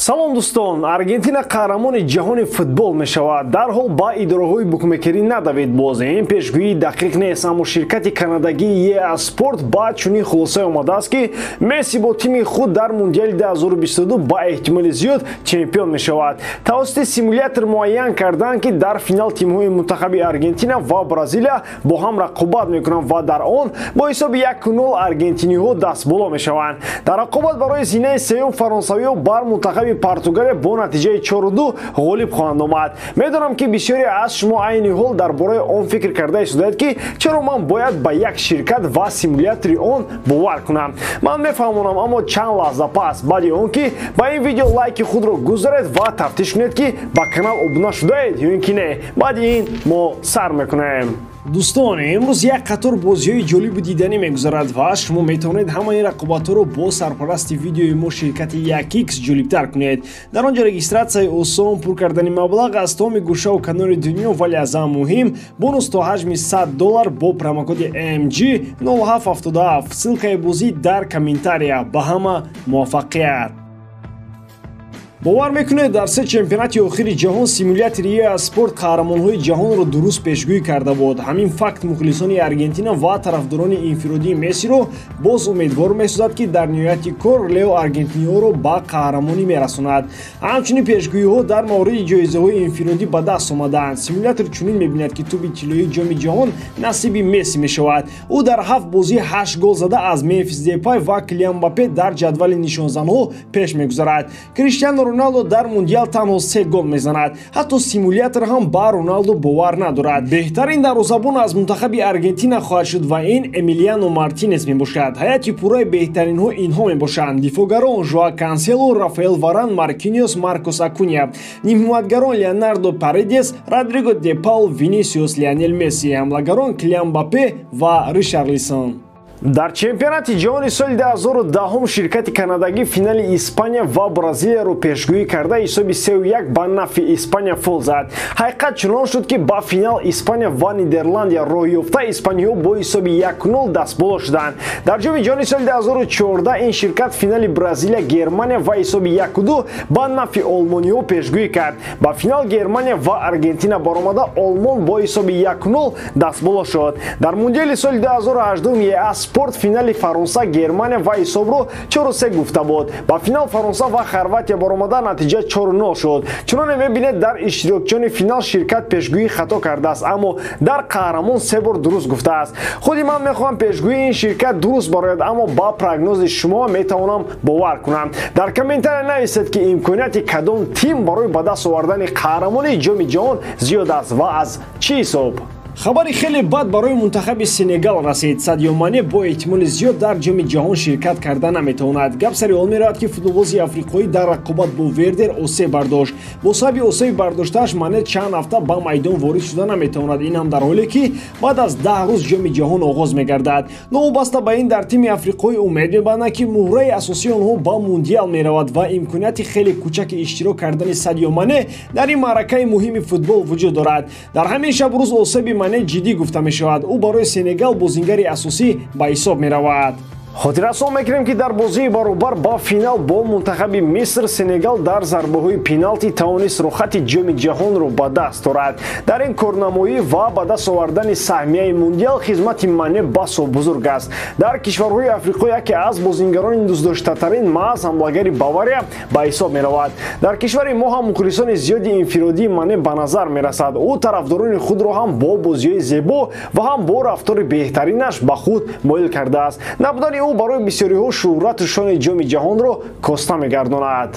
Салом дӯстон, Аргентина қаҳрамони ҷаҳони футбол мешавад. Дарҳол ба идораҳои букмекерӣ надавед боз. Ин пешгӯии дақиқ нест, аммо ширкати канадагии EA Sport ба чунин хулосае омадааст, ки Месси бо тими худ дар Мундиали 2022 ба эҳтимоли зиёд чемпион мешавад. Тавассути симулятор муайян карданд, ки дар финал тимҳои мунтахаби Аргентина ва Бразилия бо ҳам рақобат мекунанд ва дар он бо ҳисоби 1-0 аргентиниҳо дастболо мешаванд. Дар рақобат барои зинаи сеюм фаронсавиҳо бар мунтахаби Португалия бо натиҷаи 4-2 ғолиб хоҳанд омад. Медонам, ки бисёре аз шумо айни ҳол дар бораи он фикр карда истодаед, ки чаро ман бояд ба як ширкат ва симулятори он бовар кунам. Ман мефаҳмонам, аммо чанд лаҳза пас, баъди он ки ба ин видео лайки худро гузоред ва тафтиш кунед, ки ба канал обуна шудаед ё ин ки не. Баъди ин мо сар мекунем. Дӯстон, имрӯз як қатор бозиҳои ҷолибу диданӣ мегузарад ва шумо метавонед ҳамаи рақобатҳоро бо сарпарасти видеои мо ширкати 1x ҷолибтар кунед. Дар он ҷо регистратсияи осон, пур кардани маблағ аз тамоми гӯшаву канори дунё, вале аз ҳама муҳим бонус то ҳаҷми $100 бо промокоди MG 0777. Ссылкаи бозӣ дар комментария. Ба ҳама муваффақият! Бовар мекунед, дар се чемпионати охири ҷаҳон симулятори EA Sport қаҳрамонҳои ҷаҳонро дуруст пешгӯӣ карда буд. Ҳамин факт мухлисони Аргентина ва тарафдорони инфиродии Мессиро боз умедвор месозад, ки дар ниҳояти кор Лео аргентиниҳоро ба қаҳрамонӣ мерасонад. Ҳамчунин пешгӯиҳо дар мавриди ҷоизаҳои инфиродӣ ба даст омадаанд. Симулятор чунин мебинад, ки тӯби тиллоии ҷоми ҷаҳон насиби Месси мешавад. Ӯ дар 7 бозӣ 8 гол зада аз Мемфис Депай ва Килиан Мбаппе дар ҷадвали нишонзанҳо пеш мегузарад. Криштиану Роналдо дар Мундиал танҳо 3 гол мезанад. Ҳатто симулятор ҳам ба Роналдо бовар надорад. Беҳтарин дарвозабон аз мунтахаби Аргентина хоҳад шуд ва ин Эмилиано Мартинес мебошад. Ҳайати пурраи беҳтаринҳо инҳо мебошанд: дифоъгарон Жоа Кансело, Рафаэл Варан, Маркиниос, Маркос Акуня, нимҳимоятгарон Леонардо Паредес, Родриго де Паул, Винисиус, Лионел Месси, ҳамлагарон Килиан Мбаппе ва Ришарлисон. Дар чемпионати ҷаҳони соли 2010 ширкати канадагӣ финали Испания ва Бразилияро пешгӯӣ карда ҳисоби 3-1 ба нафъи Испания фол зад. Ҳақиқат чунон шуд, ки ба финал Испания ва Нидерландия роҳ ёфта, испаниҳо бо ҳисоби 1-0 дастболо шуданд. Дар ҷоми ҷаҳони соли 2014 ин ширкат финали Бразилия, Германия ва ҳисоби 1-2 ба нафъи олмониҳо пешгӯӣ кард. Ба финал Германия ва Аргентина баромада, Олмон бо ҳисоби 1-0 дастболо шуд. Дар Мундиали соли 2018 EA Sport финали Фаронса, Германия ва ҳисобро 4-3 гуфта буд. Ба финал Фаронса ва Хорватия баромада, натиҷа 4-0 шуд. Чуноне мебинед, дар иштирокчиёни финал ширкат пешгӯӣ хато кардааст, аммо дар қаҳрамон се бор дуруст гуфтааст. Худи ман мехоҳам пешгӯии ин ширкат дуруст барояд, аммо ба прогнози шумо метавонам бовар кунам. Дар комментария нависед, ки имконияти кадом тим барои ба даст овардани қаҳрамонии ҷоми ҷаҳон зиёд аст ва аз чӣ ҳисоб. Хабари хеле бад барои мунтахаби Сенегал расид. Садио Мане бо эҳтимоли зиёд дар ҷоми ҷаҳон ширкат карда наметавонад. Гап сари он меравад, ки футболбози африқоӣ дар рақобат бо Вердер осеб бардошт. Бо сабаби осеби бардоштааш Мане чанд ҳафта ба майдон ворид шуда наметавонад. Ин ҳам дар ҳоле ки баъд аз 10 рӯз ҷоми ҷаҳон оғоз мегардад. Новобаста ба ин, дар тими африқоӣ умед мебанданд, ки муҳраи асосии онҳо ба Мундиал меравад ва имконияти хеле кӯчаки иштирок кардани Садио Мане дар ин маъракаи муҳими футбол вуҷуд дорад. Дар ҳамин шаб рӯз осеби Мане ҷиддӣ гуфта мешавад. Ӯ барои Сенегал бозингари асосӣ ба ҳисоб меравад. Хотиррасон мекунем, ки дар бозии баробар ба финал бо мунтахаби Миср Сенегал дар зарбаҳои пеналти тавонист рухати ҷоми ҷаҳонро ба даст орад. Дар ин корнамоӣ ва ба даст овардани саҳмияи Мундиал хизмати Мане басо бузург аст. Дар кишварҳои Африқо яке аз бозингарони дӯстдоштатарин маҳз ҳамлагари Бавария ба ҳисоб меравад. Дар кишвари мо ҳам мухлисони зиёди инфиродии Мане ба назар мерасад. Ӯ тарафдорони худро ҳам бо бозиҳои зебо ва ҳам бо рафтори беҳтаринаш ба худ моил кардааст. Набудани ӯ барои бисёриҳо шӯҳрату шони ҷоми ҷаҳонро коста мегардонад.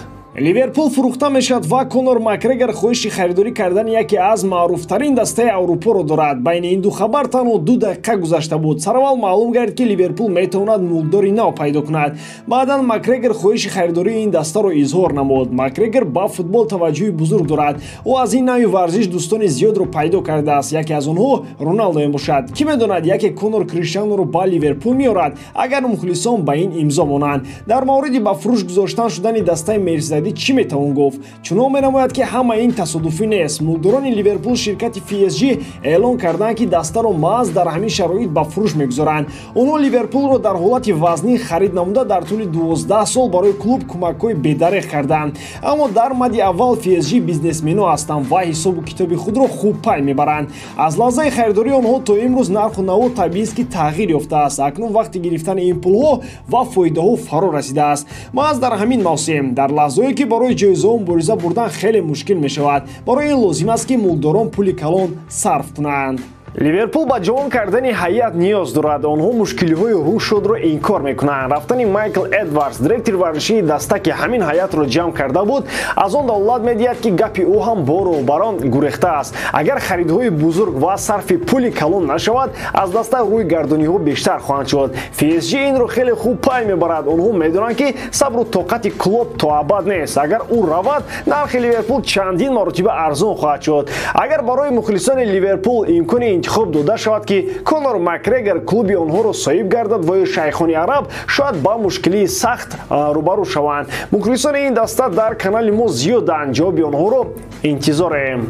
Ливерпул фурӯхта мешавад ва Конор Макгрегор хоҳиши харидорӣ кардани яке аз маъруфтарин дастаи Аврупоро дорад. Байни ин ду хабар танҳо 2 дақиқа гузашта буд. Сараввал маълум гардид, ки Ливерпул метавонад мулкдори нав пайдо кунад. Баъдан Макгрегор хоҳиши харидории ин дастаро изҳор намуд. Макгрегор ба футбол таваҷҷӯҳи бузург дорад. Ӯ аз ин навъи варзиш дӯстони зиёдро пайдо кардааст. Яке аз онҳо Роналдо мебошад. Кӣ медонад, яке Конор Криштиануро ба Ливерпул меорад, агар мухлисон ба ин имзо монанд. Дар мавриди ба фурӯш гузоштан шудани дастаи Мерсисайд гардид, чӣ метавон гуфт? Чунон менамояд, ки ҳама ин тасодуфӣ нест. Мулкдорони Ливерпул, ширкати PSG, эълон карданд, ки дастаро маҳз дар ҳамин шароит ба фурӯш мегузоранд. Онҳо Ливерпулро дар ҳолати вазнин харид намуда, дар тӯли 12 сол барои клуб кӯмакҳои бедареғ карданд. Аммо дар мади аввал PSG бизнесмено ҳастанд ва ҳисобу китоби худро хуб пай мебаранд. Аз лаҳзаи харидории онҳо то имрӯз нарху наво табиист, ки тағйир ёфтааст. Акнун вақти гирифтани ин пулҳо ва фоидаҳо фаро расидааст. Маҳз дар ҳамин мавсим, дар лаҳзаое ки барои ҷоизаҳо мубориза бурдан хеле мушкил мешавад, барои ин лозим аст, ки мулкдорон пули калон сарф кунанд. Ливерпул ба ҷавон кардани ҳайат ниёз дорад. Онҳо мушкилиҳои рӯшодро инкор мекунанд. Рафтани Майкл Эдвардс, директори варзишии даста, ки ҳамин ҳайатро ҷамъ карда буд, аз он далолат медиҳад, ки гапи ӯ ҳам бо роҳбарон гурехта аст. Агар харидҳои бузург ва сарфи пули калон нашавад, аз даста рӯи гардониҳо бештар хоҳанд шуд. PSG инро хеле хуб пай мебарад. Онҳо медонанд, ки сабру тоқати Клоп то абад нест. Агар ӯ равад, нархи Ливерпул чандин маротиба арзон хоҳад шуд. Агар барои мухлисони Ливерпул имкони интихоб дода шавад, ки Конор Макгрегор клуби онҳоро соҳиб гардад ва ё шайхони араб, шояд ба мушкилии сахт рӯбарӯ шаванд. Мухлисони ин даста дар канали мо зиёданд, ҷавоби онҳоро интизорем.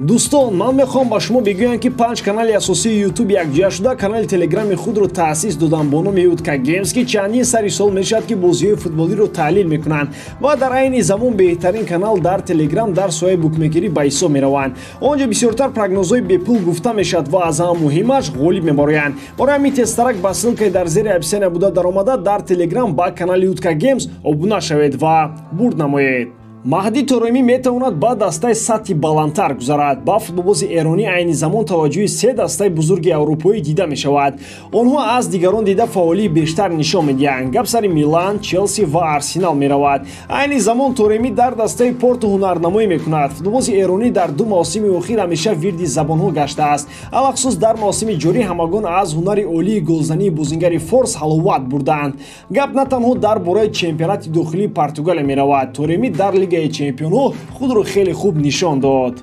Дӯстон, ман мехоҳам ба шумо бигӯям, ки 5 канали асосии Ютуб якҷоя шуда канали Телеграми худро таъсис доданд бо номи Утка Геймс, ки чандин сари сол мешавад, ки бозиҳои футболиро таҳлил мекунанд ва дар айни замон беҳтарин канал дар Телеграм дар соҳаи букмекерӣ ба ҳисоб мераванд. Он ҷо бисёртар прогнозҳои бепул гуфта мешавад ва аз ҳама муҳимаш ғолиб мебароянд. Барои ҳамин тезтарак ба ссылкаи дар зери описания буда даромада, дар Телеграм ба канали Утка Геймс обуна шавед ва бурд намоед. Маҳди Торемӣ метавонад ба дастаи сатҳи баландтар гузарад. Ба футболбози эронӣ айни замон таваҷҷӯҳи се дастаи бузурги аврупоӣ дида мешавад. Онҳо аз дигарон дида фаъолии бештар нишон медиҳанд. Гап сари Милан, Челси ва Арсенал меравад. Айни замон Торемӣ дар дастаи Порту ҳунарнамоӣ мекунад. Футболбози эронӣ дар 2 мавсими охир ҳамеша вирди забонҳо гаштааст. Алахусус дар мавсими ҷорӣ ҳамагон аз ҳунари олии голзании бозингари форс ҳаловат бурдаанд. Гап на танҳо дар бораи чемпионати дохилии Португалия меравад. Торемӣ дар Лигаи чемпионҳо худро хеле хуб нишон дод.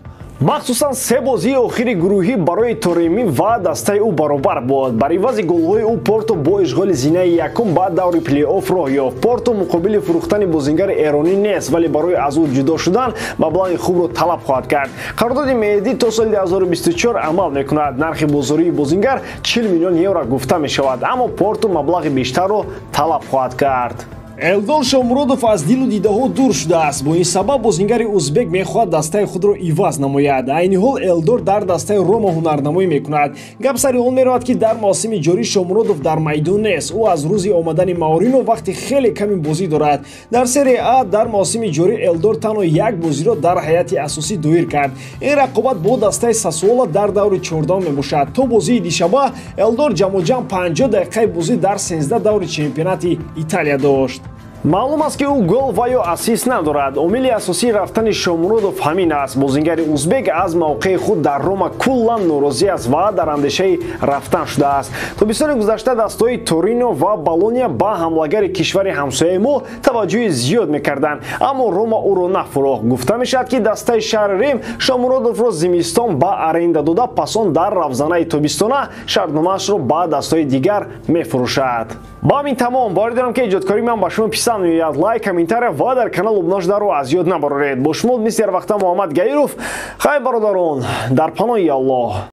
Махсусан се бозии охири гурӯҳӣ барои Торемӣ ва дастаи ӯ баробар буд. Бар ивази голҳои ӯ Порто бо ишғоли зинаи якум ба даври плей-офф роҳ ёфт. Порто муқобили фурӯхтани бозингари эронӣ нест, вале барои аз ӯ ҷудо шудан маблағи хубро талаб хоҳад кард. Қарордоди Меҳдӣ то соли 2024 амал мекунад. Нархи бозории бозингар 40 миллион евро гуфта мешавад, аммо Порто маблағи бештарро талаб хоҳад кард. Элдор Шомуродов аз дилу дидаҳо дур шудааст. Бо ин сабаб бозингари узбек мехоҳад дастаи худро иваз намояд. Айни ҳол Элдор дар дастаи Рома ҳунарнамоӣ мекунад. Гап сари он меравад, ки дар мавсими ҷорӣ Шомуродов дар майдон нест. Ӯ аз рӯзи омадани Маурино вақти хеле ками бозӣ дорад. Дар Серия А дар мавсими ҷорӣ Элдор танҳо як бозиро дар ҳайати асосӣ доир кард. Ин рақобат бо дастаи Сасуола дар даври 14 мебошад. То бозии дишаба Элдор ҷамъоҷамъ 50 дақиқаи бозӣ дар 13 даври чемпионати Италия дошт. Маълум аст, ки ӯ гол ва ё ассист надорад. Омили асосии рафтани Шомуродов ҳамин аст. Бозингари узбек аз мавқеи худ дар Рома куллан норозӣ аст ва дар андешаи рафтан шудааст. Тобистони гузашта дастҳои Торино ва Болония ба ҳамлагари кишвари ҳамсояи мо таваҷҷӯҳи зиёд мекарданд, аммо Рома ӯро нафурӯхт. Гуфта мешавад, ки дастаи шаҳри Рим Шомуродовро зимистон ба аренда дода, пас он дар равзанаи тобистона шартномаашро ба дастҳои дигар мефурӯшад. Ба ҳамин тамом. Боварӣ дорам, ки эҷодкории ман ба шумо писанд меояд. Лайк, комментария ва дар канал обуна шударо аз ёд набароред. Бо шумо мисли ҳар вақта Муҳаммад Гаиров. Хайр, бародарон, дар паноҳи Аллоҳ.